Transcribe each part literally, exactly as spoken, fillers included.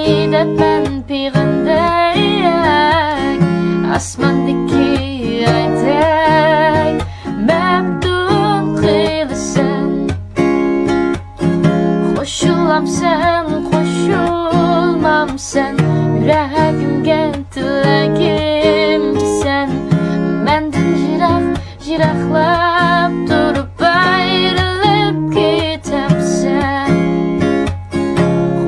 دەپ مەن پىغاندەك، ئاسماندىكى ئايدەك مەپتۇن قىلىسەن. قوشۇلامسەن، قوشۇلمامسەن، يۈرەگىمگە تىلەگىمگە سەن مەندىن يىراق، يىراقلاپ تۇرۇپ ئايرىلىپ كېتەمسەن؟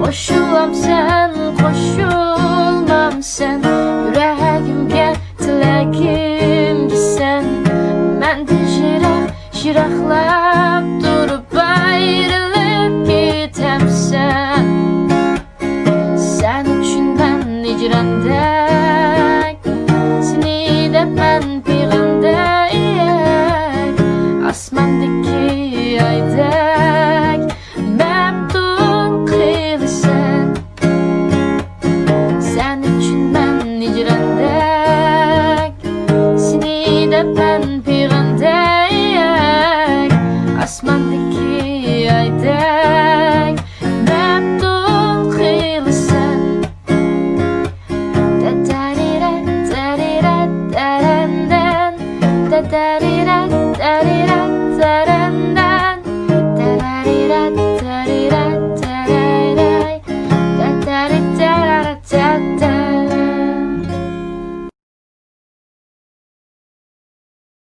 قوشۇلامسەن، قوشۇلمامسەن، يۈرەگىمگە تىلەگىمگە سەن مەندىن يىراق، يىراقلاپ تۇرۇپ ئايرىلىپ كېتەمسەن؟ سەن ئۈچۈن مەن ھىجراندەك، سېنى دەپ مەن پىغاندەك، ئاسماندىكى ئايدەك مەپتۇن قىلىسەن. سەن ئۈچۈن مەن ھىجراندەك، سېنى دەپ مەن پىغاندەك، ئاسماندىكى ئايدەك مەپتۇن قىلىسەن. تەتەرىرە، تەرىرە، تەرەندەن، تەتەرىرە، تەرىرە، تەرەندەن.